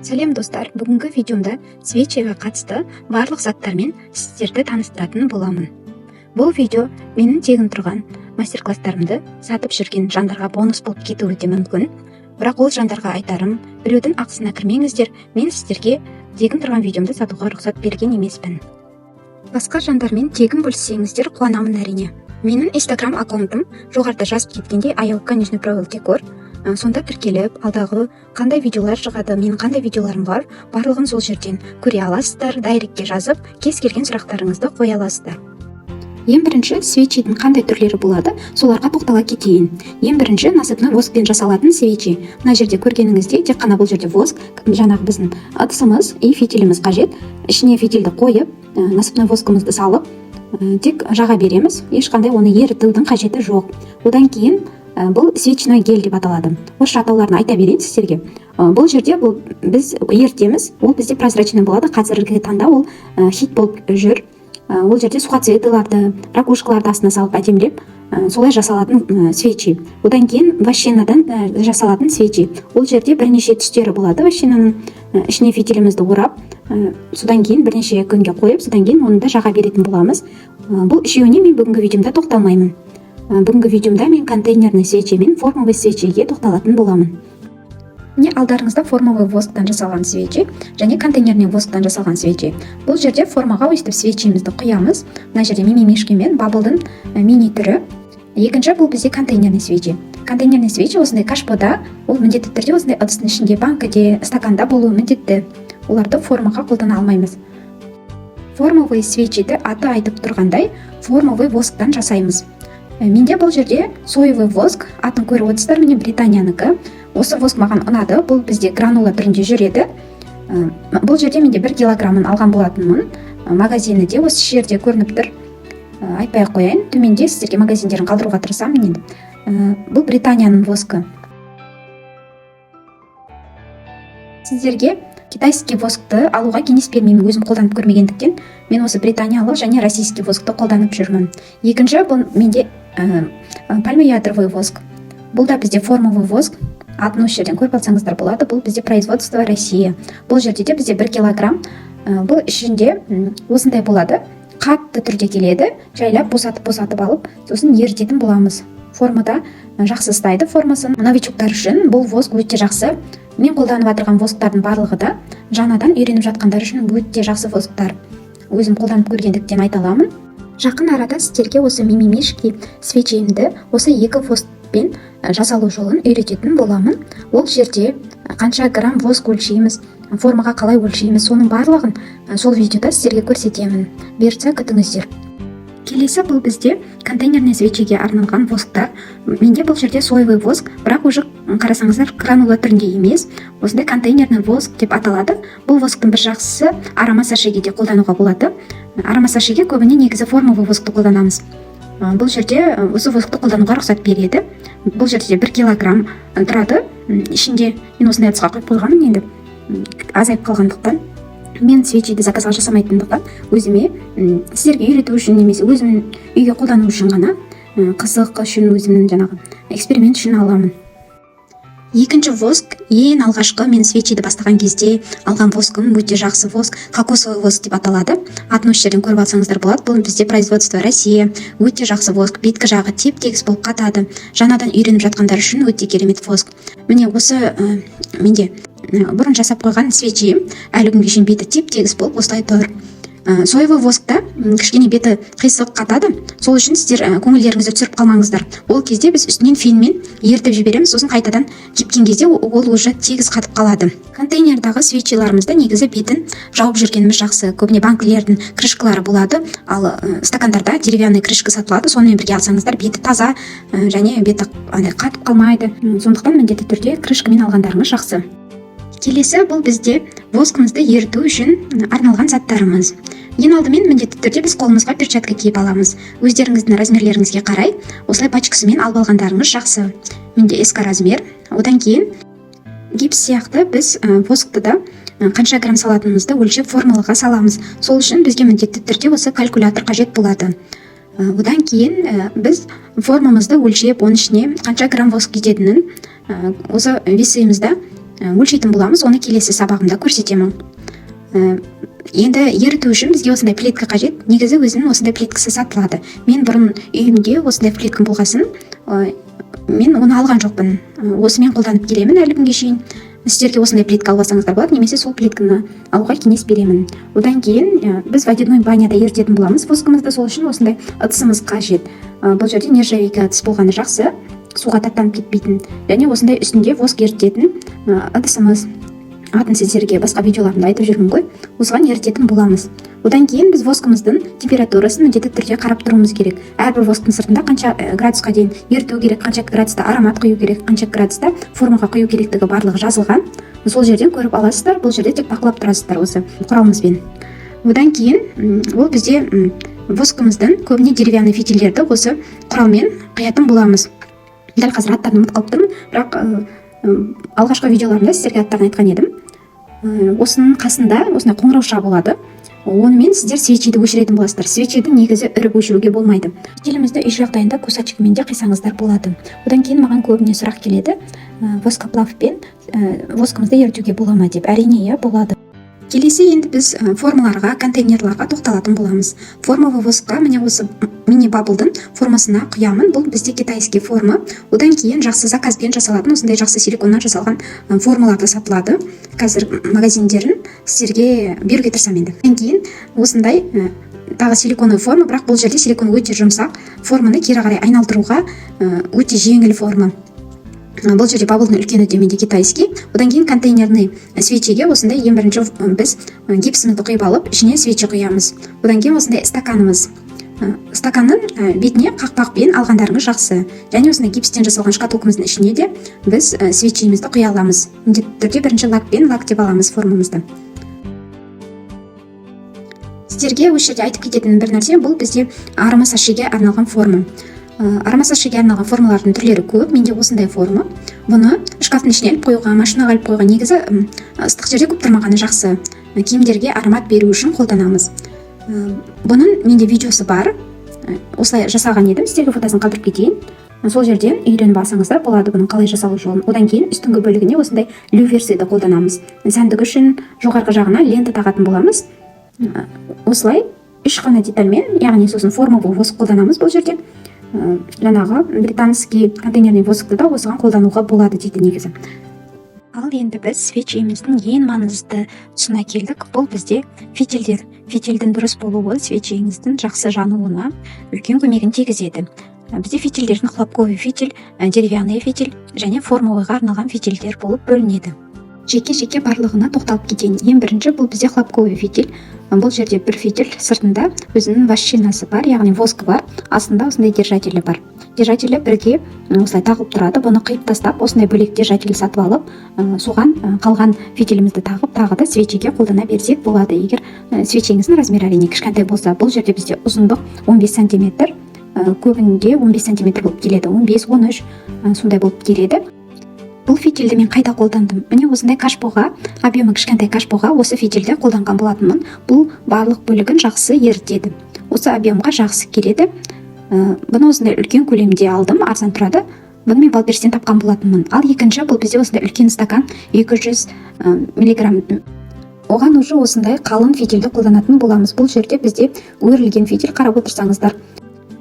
Сәлем, достар! Бүгінгі видеомда свечиға қатысты барлық заттармен сіздерді таныстыратын боламын. Бұл видео менің тегін тұрған мастер-класстарымды сатып жүрген жандарға бонус болып кетуі де мүмкін. Бірақ ол жандарға айтарым: біреудің ақысына кірмеңіздер. Мен сіздерге тегін тұрған видеомды сатуға рұқсат берген емеспін. Басқа жандармен тегін бөліссеңіздер, қуанамын, әрине. Менің Инстаграм аккаунтым жоғарыда жазып кеткендей, аяука нижний правил декор. Сонда тіркеліп, алдағы қандай видеолар шығады, менің қандай видеоларым бар, барлығын сол жерден көре аласыздар. Директке жазып, кез келген сұрақтарыңызды қоя аласыздар. Ең бірінші свечидің қандай түрлері болады, соларға тоқтала кетейін. Ең бірінші насыпной воскпен жасалатын свечи. Мына жерде көргеніңіздей, тек қана бұл жерде воск, жаңағы біздің ыдысымыз и фитиліміз қажет. Ішіне фитилді қойып, насыпной воскымызды салып, тек жаға береміз. Ешқандай оны ерітудің қажеті жоқ. Одан кейін бұл свечной гель деп аталады. Орысша атауларын айта берейін сіздерге. Бұл жерде бұл біз ерітеміз, ол бізде прозрачный болады. Қазіргі таңда ол хит болып жүр. Ол жерде сухоцветыларды, ракушкаларды астына салып, әдемілеп, солай жасалатын свечи. Одан кейін вощинадан жасалатын свечи. Ол жерде бірнеше түстері болады вощинаның. Ішіне фитилімізді орап, содан кейін бірнеше күнге қойып, содан кейін оны да жаға беретін боламыз. Бұл үшеуіне мен бүгінгі видеомда тоқталмаймын. Бүгінгі видеомда мен контейнерный свечи мен формовый свечиге тоқталатын боламын. Міне, алдарыңызда формовый восктан жасалған свечи және контейнерный восктан жасалған свечи. Бұл жерде формаға өйстіп свечимізді құямыз. Мына жерде Мимимишки мен Баблдың мини түрі. Екінші бұл бізде контейнерный свечи. Контейнерный свечи осындай кашпода, ол міндетті түрде осындай ыдыстың ішінде, банкіде, стаканда болуы міндетті. Оларды формаға қолдана алмаймыз. Формовый свечиді, аты айтып тұрғандай, формовый восктан жасаймыз. Менде бұл жерде соевый воск, атын көріп отырсыздар, міне, Британиянікі. Осы воск маған ұнады. Бұл бізде гранула түрінде жүреді. Бұл жерде менде 1 килограммын алған болатынмын. Магазині де осы жерде көрініп тұр. Айтпай ақ қояйын, төменде сіздерге магазиндерін қалдыруға тырысамын енді. Бұл Британияның воскы. Сіздерге китайский воскты алуға кеңес бермеймін, өзім қолданып көрмегендіктен. Мен осы британиялық және российский воскты қолданып жүрмін. Екінші бұл менде пальмоядровый воск. Бұл да бізде формовый воск, атын осы жерден көріп алсаңыздар болады. Бұл бізде производство Россия. Бұл жерде де бізде 1 килограмм. Бұл ішінде осындай болады, қатты түрде келеді. Жайлап босатып босатып алып, сосын ерітетін боламыз. Формада жақсы ұстайды формасын. Новичоктар үшін бұл воск өте жақсы. Мен қолданып жатырған восктардың барлығы да жаңадан үйреніп жатқандар үшін өте жақсы восктар. Өзім қолданып көргендіктен айта аламын. Жақын арада сіздерге осы Мимимишки свечимді осы екі воскпен жасалу жолын үйрететін боламын. Ол жерде қанша грамм воск өлшейміз, формаға қалай өлшейміз, соның барлығын сол видеода сіздерге көрсетемін. Бұйыртса, күтіңіздер. Келесі бұл бізде контейнерный свечиге арналған восктар. Менде бұл жерде соевый воск, бірақ уже қарасаңыздар, гранула түрінде емес, осындай контейнерный воск деп аталады. Бұл восктың бір жақсысы, аромасашеге де қолдануға болады. Аромасашеге көбіне негізі формовый воскты қолданамыз. Бұл жерде осы воскты қолдануға рұқсат береді. Бұл жерде 1 килограмм тұрады. Ішінде мен осындай ыдысқа құйып қойғанмын енді, азайып қалғандықтан. Мен свечиді заказға жасамайтындықтан, өзіме, сіздерге үйрету үшін немесе өзім үйге қолдану үшін ғана, қызық үшін, өзімнің жаңағы эксперимент үшін аламын. Екінші воск, ең алғашқы мен свечиді бастаған кезде алған воскым, өте жақсы воск, кокосовый воск деп аталады. Атын осы жерден көріп алсаңыздар болады. Бұл бізде производство Россия. Өте жақсы воск, беткі жағы теп тегіс болып қатады. Жаңадан үйреніп жатқандар үшін өте керемет воск. Міне, осы менде бұрын жасап қойған свечиім әлі күнге шейін беті теп тегіс болып осылай тұр. Соевый воскта кішкене беті қисық қатады. Сол үшін сіздер көңілдеріңізді түсіріп қалмаңыздар. Ол кезде біз үстінен фенмен ерітіп жібереміз, сосын қайтадан кепкен кезде ол уже тегіс қатып қалады. Контейнердағы свечиларымызды негізі бетін жауып жүргеніміз жақсы. Көбіне банкілердің крышкалары болады, ал стакандарда деревянный крышка сатылады. Сонымен бірге алсаңыздар, беті таза және беті андай қатып қалмайды. Сондықтан міндетті түрде крышкамен алғандарыңыз жақсы. Келесі бұл бізде воскымызды еріту үшін арналған заттарымыз. Ең алдымен міндетті түрде біз қолымызға перчатка киіп аламыз. Өздеріңіздің размерлеріңізге қарай осылай пачкасымен алып алғандарыңыз жақсы. Менде СК размер. Одан кейін гипс сияқты біз воскты да қанша грамм салатынымызды өлшеп, формулаға саламыз. Сол үшін бізге міндетті түрде осы калькулятор қажет болады. Одан кейін біз формамызды өлшеп, оның ішіне қанша грамм воск кететінін осы весымызда өлшейтін боламыз, оны келесі сабағымда көрсетемін. Енді еріту үшін бізге осындай плитка қажет. Негізі өзінің осындай плиткасы сатылады. Мен бұрын үйімде осындай плиткам болғасын, мен оны алған жоқпын. Осымен қолданып келемін әлі күнге шейін. Сіздерге осындай плитка алып алсаңыздар болады немесе сол плитканы алуға кеңес беремін. Одан кейін біз водяной баняда ерітетін боламыз воскымызды, сол үшін осындай ыдысымыз қажет. Бұл жерде нержавейка ыдыс болғаны жақсы, суға таптанып кетпейтін, және осындай үстінде воск ерітетін ыдысымыз, атын сіздерге басқа видеоларымда айтып жүрмін ғой, осыған ерітетін боламыз. Одан кейін біз воскымыздың температурасын міндетті түрде қарап тұруымыз керек. Әрбір восктың сыртында қанша градусқа дейін еріту керек, қанша градуста аромат құю керек, қанша градуста формаға құю керектігі, барлығы жазылған. Сол жерден көріп аласыздар. Бұл жерде тек бақылап тұрасыздар осы құралымызбен. Одан кейін ол бізде воскымыздың көбіне деревянный фитильдерді осы құралмен құятын боламыз. Дәл қазір аттарын ұмытып қалып тұрмын, бірақ алғашқы видеоларымда сіздерге аттарын айтқан едім. Осының қасында осындай қоңырауша болады, онымен сіздер свечиді өшіретін боласыздар. Свечиді негізі үріп өшіруге болмайды. Фитилімізді үй жағдайында кусачкамен де қисаңыздар болады. Одан кейін маған көбіне сұрақ келеді, воскоплавпен воскымызды ерітуге бола ма деп. Әрине, иә, болады. Келесі енді біз формаларға, контейнерларға тоқталатын боламыз. Формовый воскқа міне осы мини баблдың формасына құямын. Бұл бізде китайский форма. Одан кейін жақсы заказбен жасалатын осындай жақсы силиконнан жасалған формалар да сатылады қазір, магазиндерін сіздерге беруге тырысамын енді. Одан кейін осындай тағы силиконовый форма, бірақ бұл жерде силикон өте жұмсақ, форманы кері қарай айналдыруға өте жеңіл форма. Бұл жерде баблдың үлкені де менде китайский. Одан кейін контейнерный свечиге осындай ең бірінші біз гипсімізді құйып алып, ішіне свечи құямыз. Одан кейін осындай стаканымыз. Стаканның бетіне қақпақпен алғандарыңыз жақсы. Және осындай гипстен жасалған шкатулкамыздың ішіне де біз свечимізді құя аламыз. Міндетті түрде бірінші лакпен лактеп аламыз формамызды. Сіздерге осы жерде айтып кететін бір нәрсе: бұл бізде аромасашеге арналған форма. Аромасашеге арналған формалардың түрлері көп. Менде осындай форма. Бұны шкафтың ішіне іліп қоюға, машинаға іліп қоюға, негізі ыстық жерде көп тұрмағаны жақсы. Киімдерге аромат беру үшін қолданамыз. Бұның менде видеосы бар. Осылай жасаған едім, сіздерге фотосын қалдырып кетейін. Сол жерден үйреніп алсаңыздар болады бұның қалай жасалу жолын. Одан кейін үстіңгі бөлігіне осындай люверсиді қолданамыз сәндік үшін, жоғарғы жағына лента тағатын боламыз. Осылай үш қана детальмен, яғни сосын формовый воск қолданамыз бұл жерде. Жаңағы британский контейнерный воскты да осыған қолдануға болады дейді негізі. Ал енді біз свечиміздің ең маңызды тұсына келдік. Бұл бізде фитильдер. Фитильдің дұрыс болуы свечиңіздің жақсы жануына үлкен көмегін тигізеді. Бізде фитильдердің хлопковый фитиль, деревянный фитиль және формовыйға арналған фитильдер болып бөлінеді. Жеке жеке барлығына тоқталып кетейін. Ең бірінші бұл бізде хлопковый фитиль. Бұл жерде бір фитиль, сыртында өзінің вощинасы бар, яғни воскі бар, астында осындай держателі бар. Держателі бірге осылай тағылып тұрады. Бұны қиып тастап, осындай бөлек держатель сатып алып, соған қалған фитилімізді тағып, тағы да свечиге қолдана берсек болады, егер свечеңіздің размері, әрине, кішкентай болса. Бұл жерде бізде ұзындық 15 сантиметр, көбінде 15 сантиметр болып келеді, 15-13 сондай болып келеді. Бұл фитильді мен қайда қолдандым? Міне, осындай кашпоға, объемы кішкентай кашпоға осы фитильді қолданған болатынмын. Бұл барлық бөлігін жақсы ерітеді, осы объемға жақсы келеді. Бұны осындай үлкен көлемде алдым, арзан тұрады. Бұны мен Вайлдберристен тапқан болатынмын. Ал екінші бұл бізде осындай үлкен стакан 200 миллиграмм. Оған уже осындай қалың фитильді қолданатын боламыз. Бұл жерде бізде өрілген фитиль, қарап отырсаңыздар,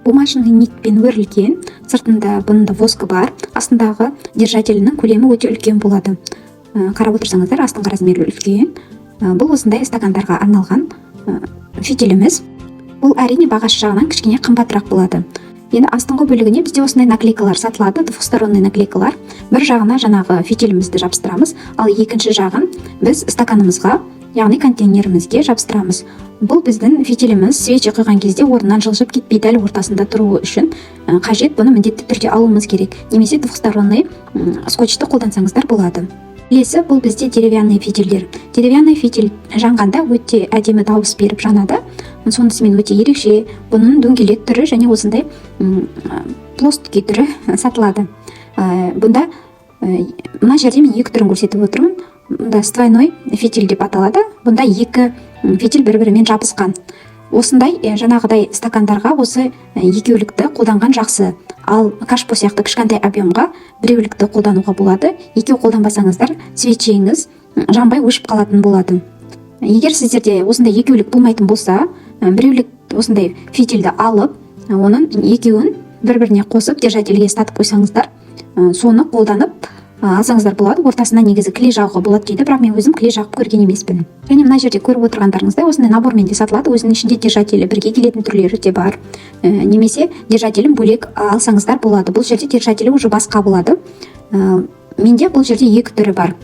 бумажный нитпен өрілген. Сыртында бұның да воскі бар, астындағы держателінің көлемі өте үлкен болады. Қарап отырсаңыздар, астыңғы размері үлкен. Бұл осындай стакандарға арналған фитиліміз. Бұл, әрине, бағасы жағынан кішкене қымбатырақ болады. Енді астыңғы бөлігіне бізде осындай наклейкалар сатылады, двухсторонний наклейкалар. Бір жағына жаңағы фитилімізді жабыстырамыз, ал екінші жағын біз стаканымызға, яғни контейнерімізге жабыстырамыз. Бұл біздің фитиліміз свечи құйған кезде орнынан жылжып кетпей, дәл ортасында тұруы үшін қажет. Бұны міндетті түрде алуымыз керек немесе двухсторонний скотчты қолдансаңыздар болады. Келесі бұл бізде деревянный фитильдер. Деревянный фитиль жанғанда өте әдемі дауыс беріп жанады, сонысымен өте ерекше. Бұның дөңгелек түрі және осындай плоский түрі сатылады. Бұнда мына жерде мен екі түрін көрсетіп отырмын. Бұнда с двойной фитиль деп аталады, бұнда екі фитиль бір бірімен жабысқан. Осындай жаңағыдай стакандарға осы екеулікті қолданған жақсы. Ал кашпо сияқты кішкентай объемға біреулікті қолдануға болады. Екеу қолданбасаңыздар, свечеңіз жанбай өшіп қалатын болады. Егер сіздерде осындай екеулік болмайтын болса, біреулік осындай фитильді алып, оның екеуін бір-біріне қосып держательге ұстатып қойсаңыздар, соны қолданып алсаңыздар болады. Ортасына негізі клей жағуға болады дейді, бірақ мен өзім клей жағып көрген емеспін. Және мына жерде көріп отырғандарыңыздай, осындай набормен де сатылады. Өзінің ішінде держателі бірге келетін түрлері де бар. Немесе держателін бөлек алсаңыздар болады. Бұл жерде держателі уже басқа болады. Менде бұл жерде екі түрі бар.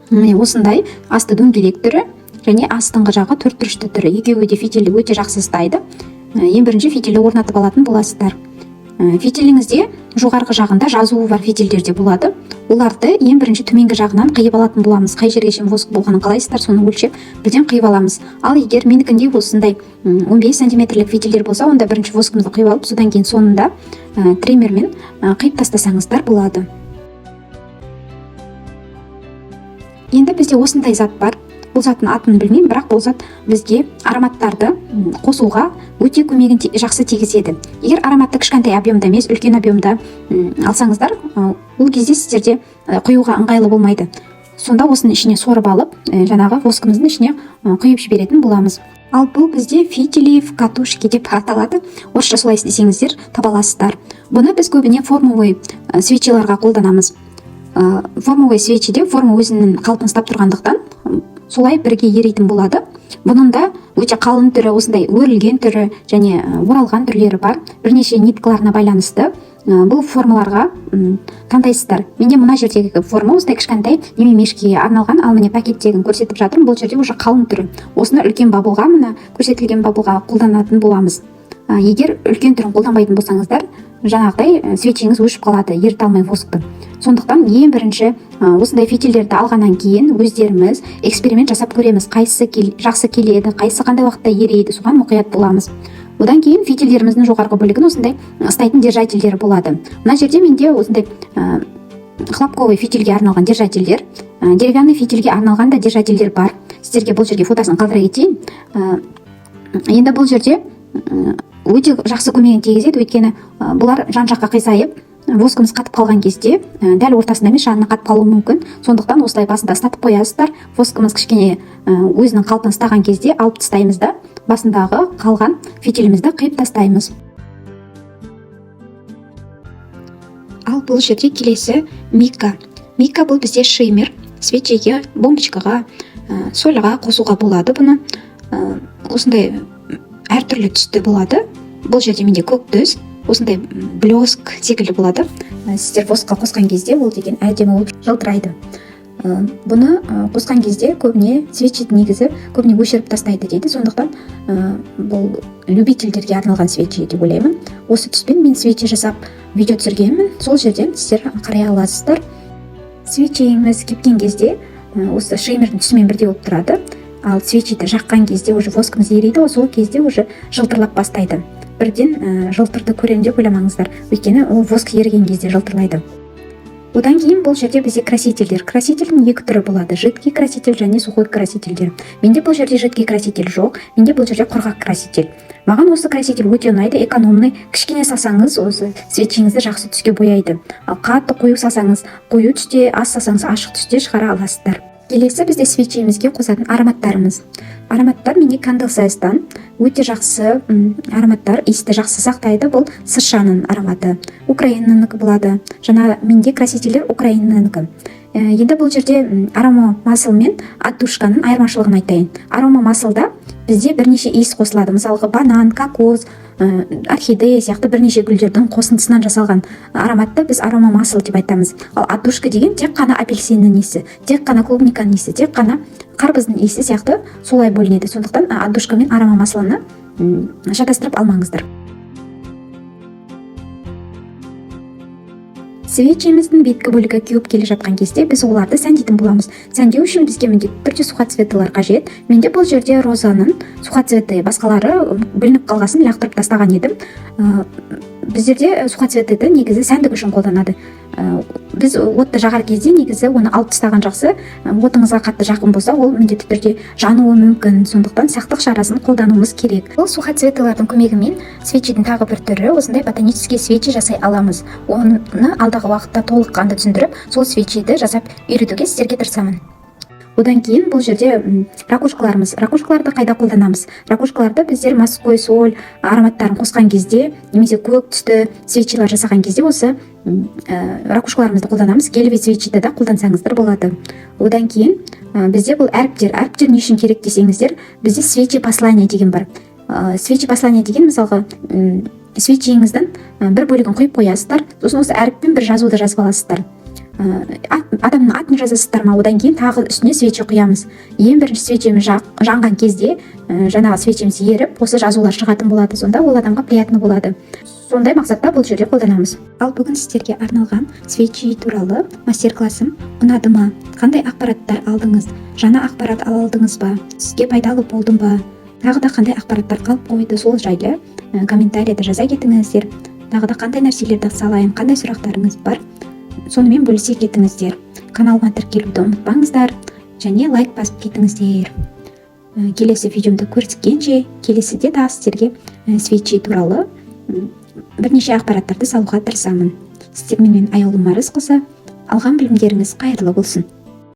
Міне, осындай асты дөңгелек түрі және астыңғы жағы төрт бұрышты түрі. Екеуі де фитильді өте жақсы ұстайды. Ең бірінші фитильді орнатып алатын боласыздар. Фитиліңізде жоғарғы жағында жазуы бар фитильдерде болады. Оларды ең бірінші төменгі жағынан қиып алатын боламыз. Қай жерге шейін воск болғанын қалайсыздар, соны өлшеп бірден қиып аламыз. Ал егер менікіндей осындай 15 сантиметрлік фитильдер болса, онда бірінші воскымызды құйып алып, содан кейін соңында триммермен қиып тастасаңыздар болады. Енді бізде осындай зат бар. Бұл заттың атын білмеймін, бірақ бұл зат бізге ароматтарды қосуға өте көмегін жақсы тигізеді. Егер ароматты кішкентай объемда емес, үлкен объемда алсаңыздар, ол кезде сіздерде құюға ыңғайлы болмайды. Сонда осының ішіне сорып алып, жаңағы воскымыздың ішіне құйып жіберетін боламыз. Ал бұл бізде фитили в катушке деп аталады. Орысша солай іздесеңіздер таба аласыздар. Бұны біз көбіне формовый свечиларға қолданамыз. Формовый свечиде форма өзінің қалпын ұстап тұрғандықтан, солай бірге ерейтін болады. Бұның да өте қалың түрі, осындай өрілген түрі және оралған түрлері бар. Бірнеше ниткаларына байланысты бұл формаларға таңдайсыздар. Менде мына жердегі форма осындай кішкентай немемешкеге арналған, ал міне пакеттегін көрсетіп жатырмын. Бұл жерде уже қалың түрі. Осыны үлкен баблға, мына көрсетілген баблға қолданатын боламыз. Егер үлкен түрін қолданбайтын болсаңыздар, жаңағыдай свечеңіз өшіп қалады, еріте алмай воскты. Сондықтан ең бірінші осындай фитильдерді алғаннан кейін өздеріміз эксперимент жасап көреміз, қайсысы жақсы келеді, қайсысы қандай уақытта ерейді, соған мұқият боламыз. Одан кейін фитильдеріміздің жоғарғы бөлігін осындай ұстайтын держательдері болады. Мына жерде менде осындай хлопковый фитильге арналған держательдер, деревянный фитильге арналған да держательдер бар. Сіздерге бұл жерге фотосын қалдыра кетейін. Енді бұл жерде өте жақсы көмегін тигізеді, өйткені бұлар жан жаққа қисайып, воскымыз қатып қалған кезде, дәл ортасында емес, жанына қатып қалуы мүмкін. Сондықтан осылай басында ұстатып қоясыздар. Воскымыз кішкене өзінің қалпын ұстаған кезде алып тастаймыз да, басындағы қалған фитилімізді қиып тастаймыз. Ал бұл жерде келесі мика. Мика бұл бізде шиммер. Свечеге, бомбочкаға, сольға қосуға болады бұны. Осындай әртүрлі түсті болады. Бұл жерде менде көк түс, осындай блеск секілді болады. Сіздер воскқа қосқан кезде ол деген әдемі болып жылтырайды. Бұны қосқан кезде көбіне свечи негізі көбіне өшіріп тастайды дейді. Сондықтан бұл любительдерге арналған свечи деп ойлаймын. Осы түспен мен свечи жасап видео түсіргенмін. Сол жерден сіздер қарай аласыздар. Свечиіңіз кепкен кезде осы шиммердің түсімен бірдей болып тұрады. Ал свечиді жаққан кезде уже воскымыз ериді ғой, сол кезде уже жылтырлап бастайды. Бірден жылтырды көремін деп ойламаңыздар, өйткені ол воск еріген кезде жылтырлайды. Одан кейін бұл жерде бізде красительдер. Красительдің екі түрі болады: жидкий краситель және сухой красительдер. Менде бұл жерде жидкий краситель жоқ, менде бұл жерде құрғақ краситель. Маған осы краситель өте ұнайды, экономный. Кішкене салсаңыз, осы свечіңізді жақсы түске бояйды. Ал қатты қою салсаңыз, қою түсте, аз салсаңыз, ашық түсте шығара аласыздар. Келесі бізде свечімізге қосатын ароматтарымыз. Ароматтар менде Candle Size-тан өте жақсы ароматтар, иісті жақсы сақтайды. Бұл США-ның ароматы, Украинанікі болады. Жаңа менде красительдер Украинанікі. Енді бұл жерде арома масел мен отдушканың айырмашылығын айтайын. Арома маселда бізде бірнеше иіс қосылады. Мысалға банан, кокос, орхидея сияқты бірнеше гүлдердің қосындысынан жасалған ароматты біз арома масел деп айтамыз. Ал отдушка деген тек қана апельсиннің иісі, тек қана клубниканың иісі, тек қана қарбыздың иісі сияқты солай бөлінеді. Сондықтан отдушка мен арома маслоны шатастырып алмаңыздар. Свечиміздің беткі бөлігі кеуіп келе жатқан кезде біз оларды сәндейтін боламыз. Сәндеу үшін бізге міндетті түрде сухоцветылар қажет. Менде бұл жерде розаның сухоцветы, басқалары бүлініп қалғасын лақтырып тастаған едім. Біздерде сухоцветті негізі сәндік үшін қолданады. Біз отты жағар кезде негізі оны алып тастаған жақсы. Отыңызға қатты жақын болса, ол міндетті түрде жануы мүмкін, сондықтан сақтық шарасын қолдануымыз керек. Бұл сухоцветылардың көмегімен свечидің тағы бір түрі, осындай ботанический свечи жасай аламыз. Оны алдағы уақытта толыққанды түсіндіріп, сол свечиді жасап үйретуге сіздерге тырысамын. Одан кейін бұл жерде ракушкаларымыз. Ракушкаларды қайда қолданамыз? Ракушкаларды біздер морской соль ароматтарын қосқан кезде немесе көк түсті свечилар жасаған кезде осы ракушкаларымызды қолданамыз. Гелевый свечиді да қолдансаңыздар болады. Одан кейін бізде бұл әріптер. Әріптер не үшін керек десеңіздер, бізде свечи послания деген бар. Свечи послания деген, мысалға, свечиіңіздің бір бөлігін құйып қоясыздар, сосын осы әріппен бір жазуды жазып аласыздар. Адамның атын жазасыздар ма, одан кейін тағы үстіне свечи құямыз. Ең бірінші свечеміз жанған кезде жаңағы свечеміз еріп, осы жазулар шығатын болады. Сонда ол адамға приятно болады. Сондай мақсатта бұл жерде қолданамыз. Ал бүгін сіздерге арналған свечи туралы мастер классым ұнады ма? Қандай ақпараттар алдыңыз? Жаңа ақпарат ала алдыңыз ба? Сізге пайдалы болдым ба? Тағы да қандай ақпараттар қалып қойды, сол жайлы комментарийда жаза кетіңіздер. Тағы да қандай нәрселерді салайын, қандай сұрақтарыңыз бар, сонымен бөлісе кетіңіздер. Каналыма тіркелуді ұмытпаңыздар және лайк басып кетіңіздер. Келесі видеомды көріскенше! Келесіде тағы сіздерге свечи туралы бірнеше ақпараттарды салуға тырысамын. Сіздермен мен, Аяулым Арысқызы. Алған білімдеріңіз қайырлы болсын!